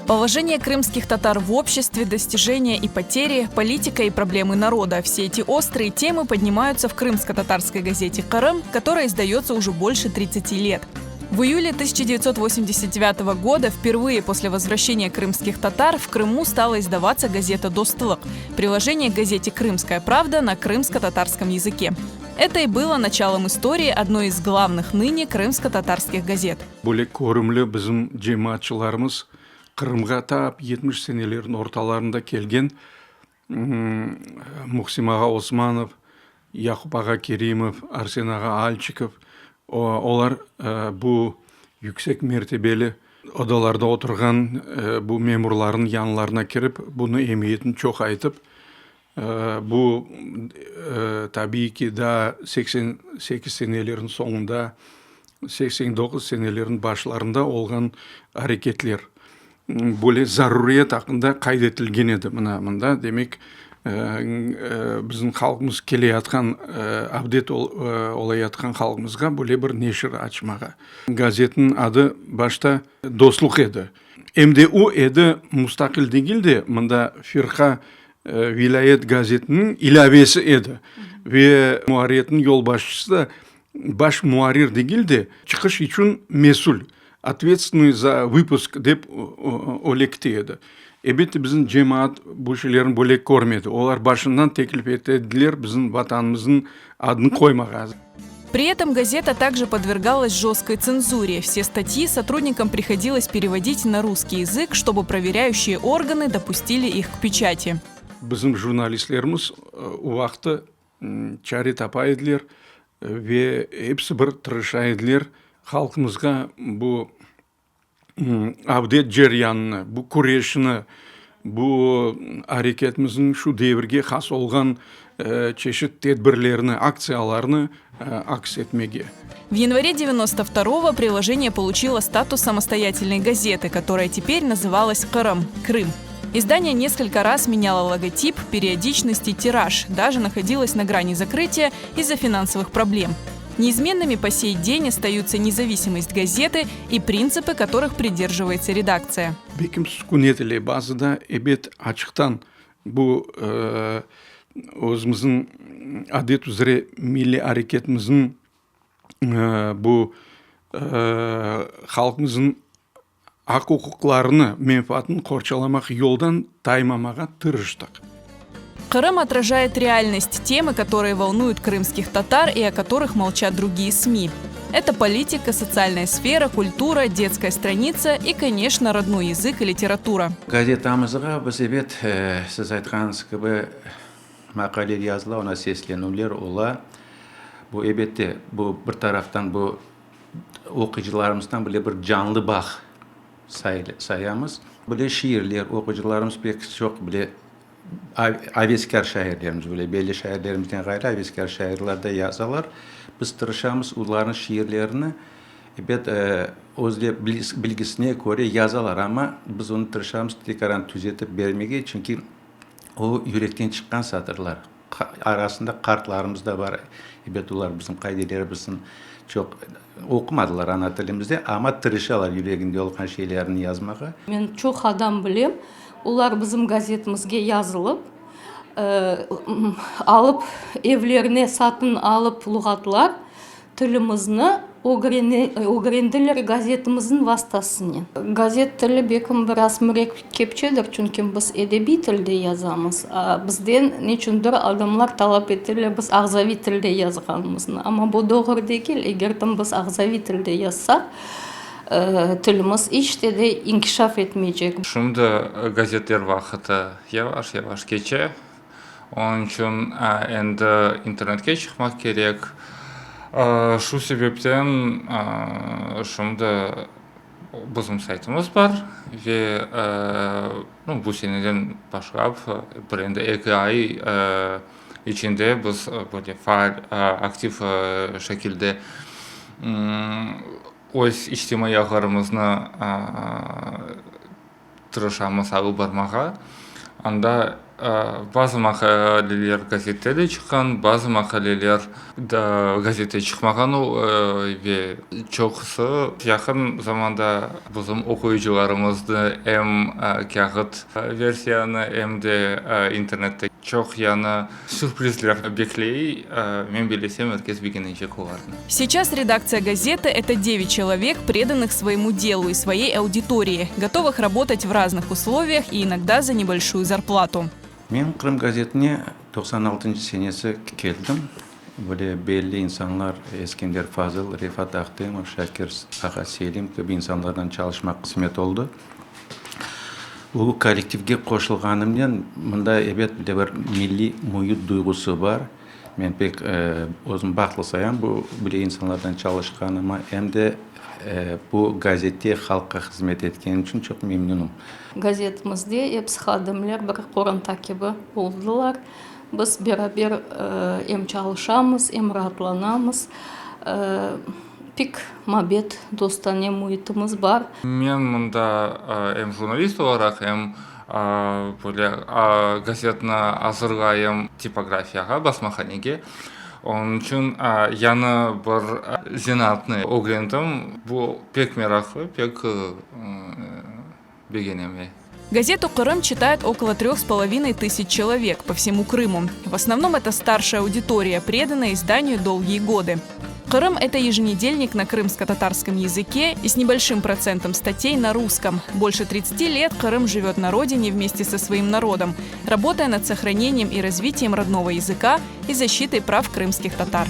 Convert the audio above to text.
Положение крымских татар в обществе, достижения и потери, политика и проблемы народа – все эти острые темы поднимаются в крымско-татарской газете «Къырым», которая издается уже больше 30 лет. В июле 1989 года впервые после возвращения крымских татар в Крыму стала издаваться газета «Достлык» – приложение к газете «Крымская правда» на крымско-татарском языке. Это и было началом истории одной из главных ныне крымско-татарских газет. Böyle körümli bizim cemaatçılarımız Qırımğa tap 70 senelerniñ ortalarında kelgen Mühsin ağa Osmanov, Yaqub ağa Kerimov, Arsen ağa Alçikov, olar bu yüksek mertebeli odalarda oturğan bu memurlarnıñ yanlarına kirip, bunı emiyetini çoq aytıp, bu, tabiiy ki, daa 88 senelerniñ soñunda, 89 senelerniñ başlarında olğan areketler. Böyle zaruriyet aqqında qayd etilgen edi mına mında. Demek, bizim halqımız keleyatqan, avdet olayatqan halqımızğa böyle bir neşir açmağa. Gazetniñ adı başta Dostluq edi. Em de o edi mustaqil degil de, mında firqa vilâyet gazetiniñ ilâvesi edi. Ve muarririyetniñ yolbaşçısı da baş muarrir degil de, çıqış içün mesül, otvetstvenıy za vıpusk, dep öyle kete edi. Elbette, bizim cemaat bu şeylerni böyle körmedi. Olar başından teklif etediler bizim Vatanımıznıñ adını qoymağa. При этом газета также подвергалась жесткой цензуре. Все статьи сотрудникам приходилось переводить на русский язык, чтобы проверяющие органы допустили их к печати. Bizim jurnalistlerimiz o vaqtı çare tapa ediler ve episi bir tırışa ediler halqımızğa bu avdet ceryanını, bu küreşni, bu areketimizniñ şu devirge has olğan çeşit tedbirlerni, aktsiyalarnı aks etmege. В январе 92-го приложение получило статус самостоятельной газеты, которая теперь называлась «Къырым» – «Крым». Издание несколько раз меняло логотип, периодичность и тираж, даже находилось на грани закрытия из-за финансовых проблем. Неизменными по сей день остаются независимость газеты и принципы, которых придерживается редакция. Bekim sükünet ile bazıda ebet açıqtan bu özümizniñ adet üzre milliy areketimizniñ bu halqımıznıñ aq-uquqlarını, menfaatını qorçalamaq yoldan taymamağa tırıştıq. Къырым отражает реальность, темы, которые волнуют крымских татар и о которых молчат другие СМИ. Это политика, социальная сфера, культура, детская страница и, конечно, родной язык и литература. Gazetamızğa biz ebet, siz aytqanıñız kibi, maqaleler yazıla, oña seslenüvler ola. Bu, ebette, bu bir taraftan bu oquyıcılarımızdan bile bir canlı bağ sayamız. Bile şiirler, oquyıcılarımız pek çoq bile aveskâr şairlerimiz bile, belli şairlerimizden ğayrı aveskâr şairler de yazalar. Biz tırışamız olarnıñ şiirlerini, ebet, özleri bilgisine köre yazalar, amma biz onı tırışamız tekaran tüzetip bermege, çünki o yürekten çıqqan satırlar. Arasında qartlarımız da bar, ebet, olar bizim qaidelerimizniñ çoq oqumadılar ana tilimizde, amma tırışalar yüreginde olğan şeylerni yazmağa. Men çoq adam bilem, olar bizim gazetimizge yazılıp, alıp evlerine satın alıp luğatlar, Tilimizni ögrendiler gazetimizniñ vastasınen. Gazet tili belkim biraz mürekkepçedir, çünki biz edebiy tilde yazamız, a bizden neçündir adamlar talap eteler biz ağzaviy tilde yazğanımıznı. Amma bu doğru degil, eger de biz ağzaviy tilde yazsaq, tilimiz iç te de inkişaf etmeycek. Şimdi gazetler vaqıtı yavaş-yavaş keçe. Onıñ içün endi internetke çıqmaq kerek. Şu sebepten şimdi bizim saytımız bar ve bu seneden başlap bir endi eki ay içinde biz böyle faal, aktiv şekilde öz içtimaiy ağlarımıznı tırışamız alıp barmağa. Anda. Bazı maqaleler gazette de çıqqan, bazı maqaleler gazette çıqmağan ve çoqusı yaqın zamanda bizim oquyıcılarımıznı em kâğıt versiyanı, em de internette çoq yañı sürprizler bekley. Men bellesem, er kes begenecek olarnı. Сейчас редакция газеты – это 9 человек, преданных своему делу и своей аудитории, готовых работать в разных условиях и иногда за небольшую зарплату. Men Qırım gazetine 96 senesi keldim. Böyle belli insanlar Eskender Fazıl, Refat Ahtemov, Şakir ağa Selim kibi insanlardan çalışmaq qısmet oldı. Bu kollektivge qoşulğanımnen mında ebet de bir milliy müit duyğusı bar. Men pek özüm bahtlı sayam bu böyle insanlardan çalışqanıma, em de bu gazette halqqa hızmet etkenim içün çoq memnünim. Gazetimizde episi hadimler bir qoranta kibi oldılar. Biz beraber em çalışamız, em raatlanamız. Pek mabet, dostane müitimiz bar. Men mında em jurnalist olaraq, em böyle gazetni azırlayım tipografiyağa, basmahanege. Onıñ içün yañı bir zenaatnı ögrendim. Bu pek meraqlı, pek begenem. Газету «Къырым» читает около трех с половиной тысяч человек по всему Крыму. В основном это старшая аудитория, преданная изданию долгие годы. «Къырым» – это еженедельник на крымско-татарском языке и с небольшим процентом статей на русском. Больше 30 лет Къырым живет на родине вместе со своим народом, работая над сохранением и развитием родного языка и защитой прав крымских татар.